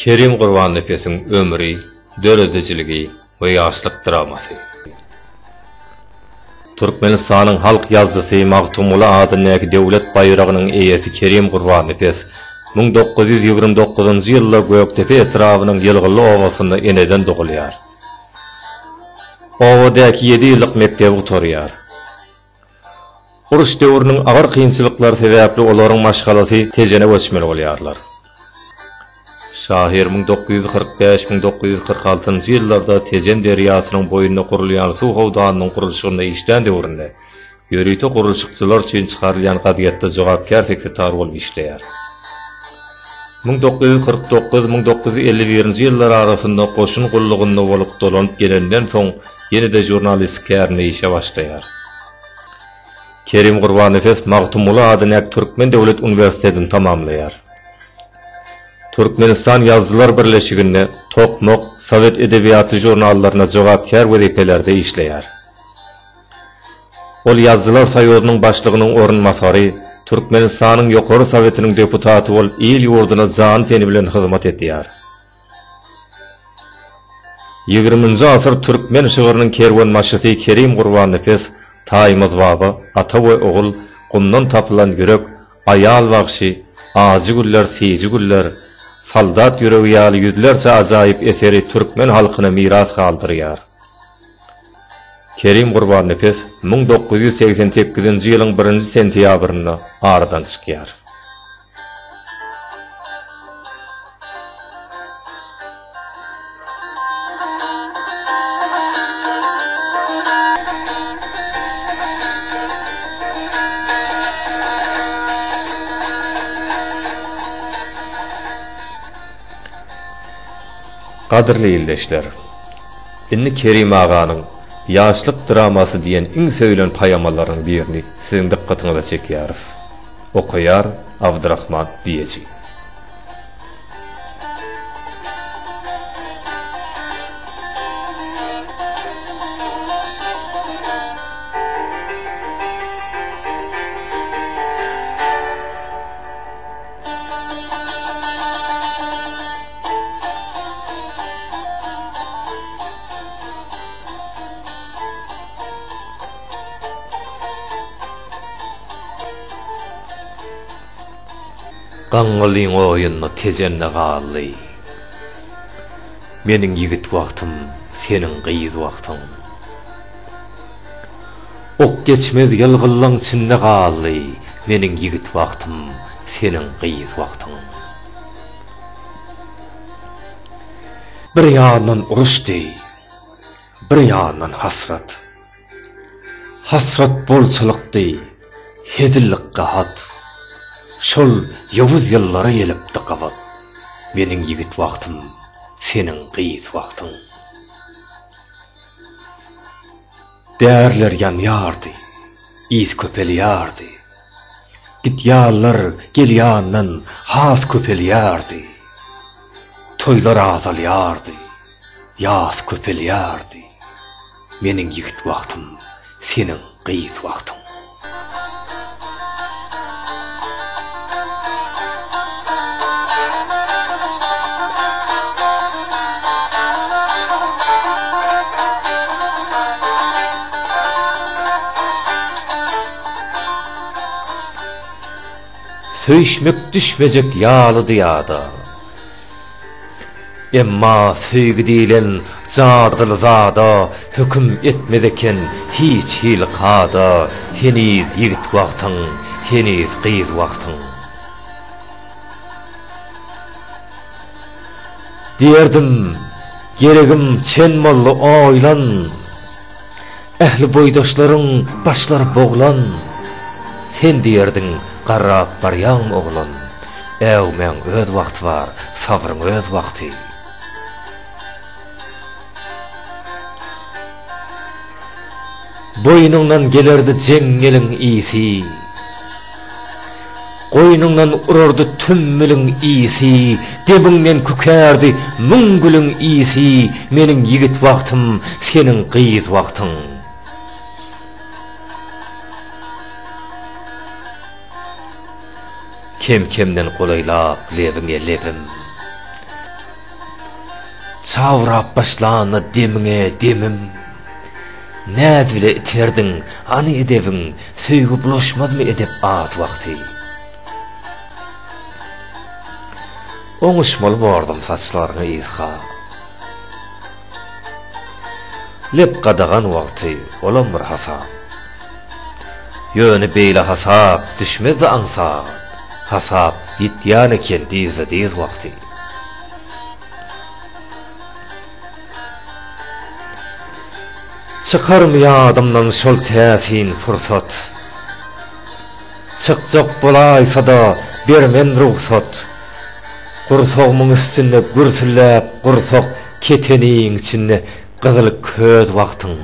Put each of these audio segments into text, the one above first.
Kerim Gurbannepesiň ömri, döredijiligi we ýaşlyk dramasy. Türkmenistanyň halk ýazyjysy Magtymguly adyndaky döwlet baýragynyň eýesi Kerim Gurbannepes 1929-njy ýylda Gökdepe etrabynyň Ýylgynly obasynda eneden dogulýar. Obadaky ýedi ýyllyk mekdebi gutarýar. Uruş döwrüniň agyr kynçylyklary sebäpli olaryň maşgalasy Tejene göçmeli bolýarlar. Şahyr 1945, 1946-njy ýyllarda Tejen derýasynyň boýunda gurulýan suw howdanynyň gurluşygynda işlän döwründe ýörite gurluşykçylar üçin çykarylýan gazetde jogapkär sekretar bolup işleýär. 1949, 1951-nji ýyllar arasynda goşun gullugynda bolup dolanyp gelenden soň ýene-de žurnalistlik kärinde işe başlaýar. Kerim Gurbannepes Magtymguly adynäki Türkmen döwlet uniwersitetini tamamlaýar. Türkmenistan Ýazyjylar birleşiginde, Tokmak, Sowet edebiýaty žurnallarynda jogapkär wezipelerde işleýär. Ol Ýazyjylar soýuzynyň başlygynyň orunbasary, Türkmenistanyň Ýokary Sowetiniň deputaty bolup il-ýurduna jany-teni bilen hyzmat edýär. Ýigriminji asyr türkmen şygrynyň kerwenbaşysy Kerim Gurbannepes, Taýmaz baba, Ata we ogul, Gumdan tapylan ýürek, Aýal bagşy, Ajy güller, süýji güller, Soldat ýüregi ýaly ýüzlerçe ajaýyp eseri türkmen halkyna miras galdyrýar. Kerim Gurbannepes 1988-nji ýylyň birinji sentýabrynda aradan çykýar. Gadyrly ildeşler! Indi Kerim aganyň Ýaşlyk dramasy diýen iň söýülen poemalarynyň birini siziň dykgatyňyza çekýäris. Okaýar Abdyrahman Diýeji. Gaňňalyň oýunda Tejende galdy. Meniň ýigit wagtym, seniň gyz wagtyň. Ok geçmez ýylgynlaň içinde galdy, Meniň ýigit wagtym, seniň gyz wagtyň. Bir ýandan uruşdy, bir ýandan hasrat. Hasrat bolçulykdy, hezillik gahat. Şol ýowuz ýyllara gelipdi gabat, Meniň ýigit wagtym, seniň gyz wagtyň. Därler ýanýardy, yz köpelýärdi. Gidýänler gelýänden has köpelýärdi. Toýlar azalýardy, ýas köpelýärdi. Meniň ýigit wagtym, seniň gyz wagtyň. Söýüşmek düşmejek ýalydy ýada. Emma söýgi diýlen jadyly zada Höküm etmez eken hiç hili kada Heniz ýigit wagtyň, heniz gyz wagtyň. Diýerdim, geregim çen boldy oýlan. Ähli boýdaşlaryň başlary boglan. Sen diýerdiň, garrap barýaň oglan. Äwmäň öz wagty bar, sabryň öz wagty. Boýnuňdan gelerdi jeňňeliň ysy. Goýnuňdan urardy tümmüliň ysy, Demiňden kükärdi müň gülüň ysy, Meniň ýigit wagtym, seniň gyz wagtyň. Kem-kemden golaýlap lebiňe lebim. Çawrap başlanda demiňe demim. Näz bile iterdiň, hany edebiň, Söýgi bulaşmazmy edep az wagty. Oňuşmaly bordum saçlaryňa yzha. Lep gadagan wagty, olam bir hasap. Ýöne beýle hasap düşmezdi aňsat, Hasap ýitýän eken dyzda-dyz wagty. Çykarmy ýadymdan şol täsin pursat. Çykjak bolaýsa-da bermen rugsat. Gursagymyň üstünde gürsülläp gursak keteniň içinde gyzyl köz wagtyň.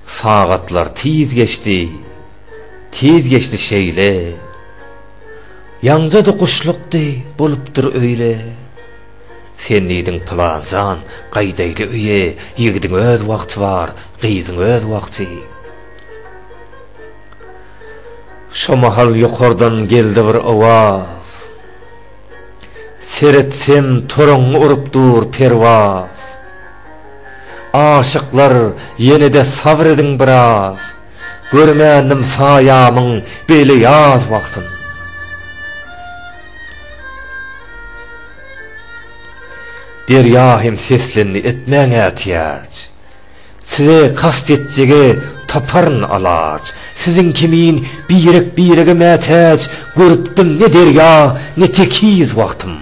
Sagatlar tiz geçdi, tiz geçdi şeýle. Ýaňja-da guşlukdy, bolupdyr öýle. Sen diýdiň pylan jan, gaýdaýly öýe, ýigidiň öz wagty bar, gyzyň öz wagty. Şo mahal ýokardan geldi bir owaz. Seretsem toraňňy urup dur perwaz. Aşyklar ýene-de sabyr ediň biraz. Görmändim saýamyň beýle ýaz wagtyn. Derýa hem seslendi etmäň ätiýaç. Size kast etjege taparyn alaç. Siziň kimin birek-birege mätäç görüpdim ne derýa, ne tekiz wagtym.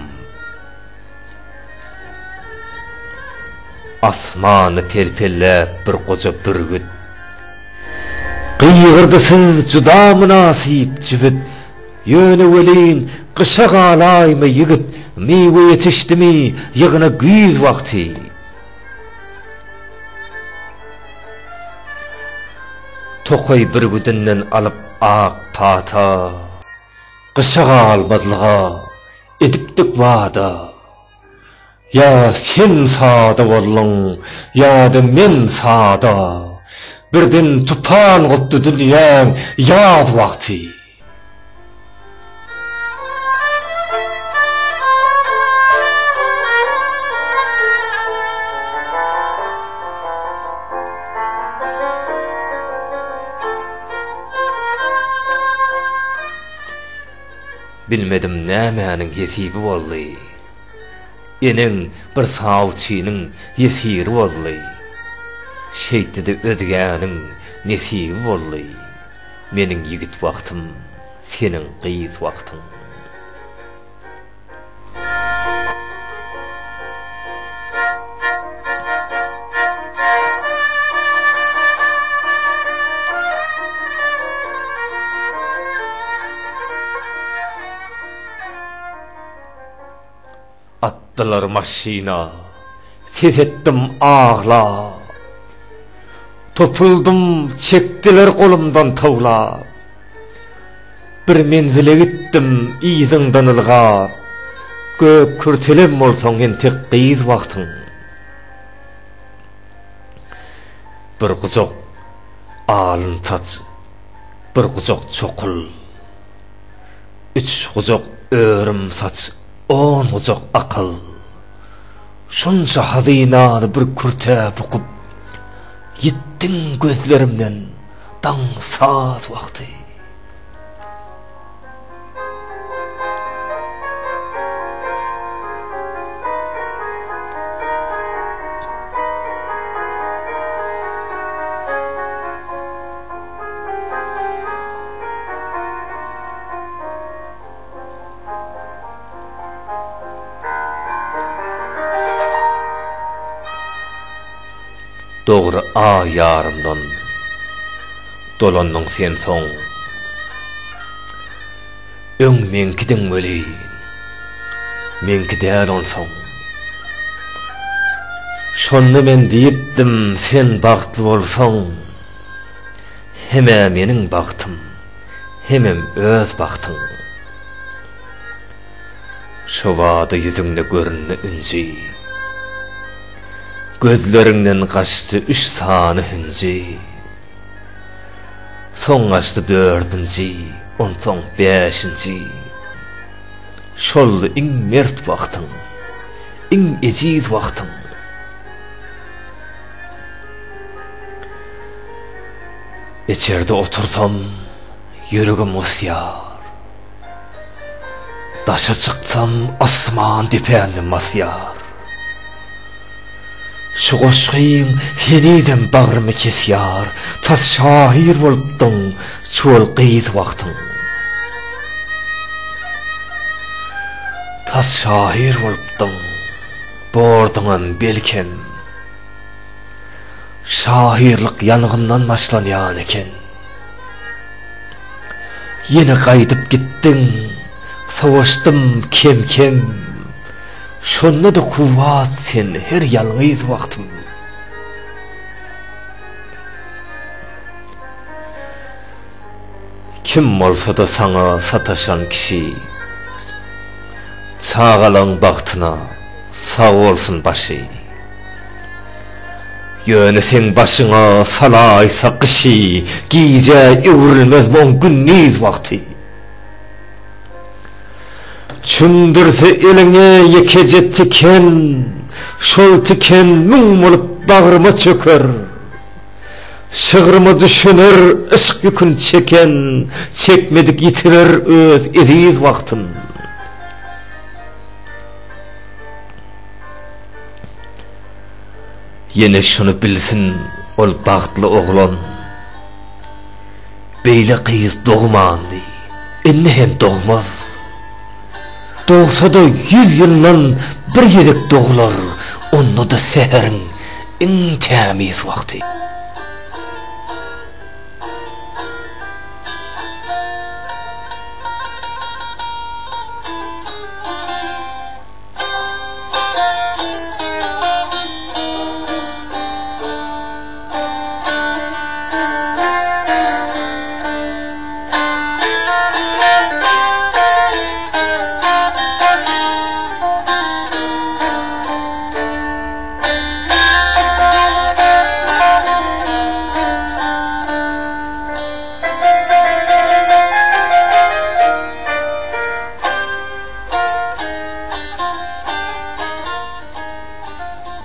Asmany pel-pelläp bir goja bürgüt. Gygyrdy siz juda mynasyp jübüt. Ýöne welin gyşa galaýma ýigit, miwe ýetişdimi ýygna güýz wagty. Tokaý bürgüdinden alyp ak pata. Gyşa galmazlyga edipdik wada. Ýa sen sada bolduň, ýa-da men sada. Birden tupan gopdy dünýäň ýaz wagty. Bilmedim nämäniň hesibi boldy. Eneň bir sawçynyň ýesiri boldy. Şeýtdi-de özgäniň nesibi boldy. Meniň ýigit wagtym, seniň gyz wagtyň. Atdylar maşyna, ses etdim aglap. Topuldym, çekdiler golumdan towlap. Bir menzile gitdim yzyňdan ylgap. Gök kürtelem bolsaň entek gyz wagtyň. Bir gujak alyn saç, bir gujak çokul. Üç gujak örüm saç, on gujak akyl. Şunça hazynany bir kürtä bukup, Ýitdiň gözlerimden daň saz wagty. Dogry aý ýarymdan dolandyň sen soň. Öň meňkidiň weli, meňki däl onsoň. Şonda men diýipdim sen bagtly bolsaň. Hem-ä meniň bagtym, hemem öz bagtyň. Şo bada ýüzüňde göründi ünji. Gözleriňden gaçdy üç sany hünji. Soň gaçdy dördünji, onsoň bäşinji. Şoldy iň mert wagtyň, iň ejiz wagtyň. Içerde otursam, ýüregim gysýar. Daşa çyksam, asman depämden basýar. Şu goşgyň henizem bagrymy kesýär, Tas şahyr bolupdyň çuwal gyz wagtyň. Tas şahyr bolupdyň, borduňam belkem. Şahyrlyk ýangyndan başlanýan eken. Ýene gaýdyp gitdiň, sowaşdym kem-kem. Şonda-da kuwwat sen her ýalňyz wagtym. Kim bolsa-da saňa sataşan kişi, Çagalaň bagtyna sag bolsun başy. Ýöne seň başyňa salaýsa gyşy, Gijä öwrülmez oň gündiz wagty. Çümdürse eliňe ýekeje tiken, Şol tiken müň bolup bagryma çöker. Şygryma düşüner yşk ýükün çeken, Çekmedik ýitirer öz eziz wagtyn. Ýene şuny bilsin ol bagtly oglan, Beýle gyz dogmandy, indi hem dogmaz. Dogsa-da ýüz ýyldan bir gezek doglar, Onda-da säheriň iň tämiz wagty.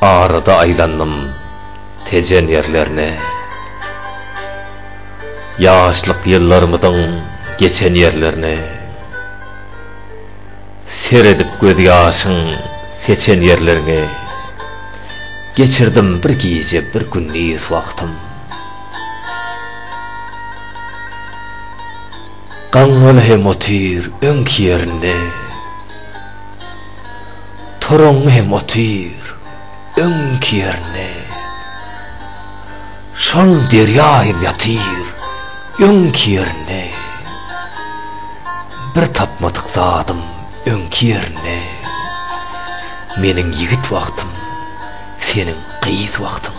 Arada aýlandym Tejen ýerlerine. Ýaşlyk ýyllarymyzyň geçen ýerlerine. Seredip gözýaşyň seçen ýerleriňe. Geçirdim bir gije bir gündiz wagtym. Gaňňaly hem otyr öňki ýerinde. Toraňňy hem otyr öňki ýerinde. Şol derýa hem ýatyr öňki ýerinde. Bir tapmadyk zadym öňki ýerinde. Meniň ýigit wagtym, seniň gyz wagtyň.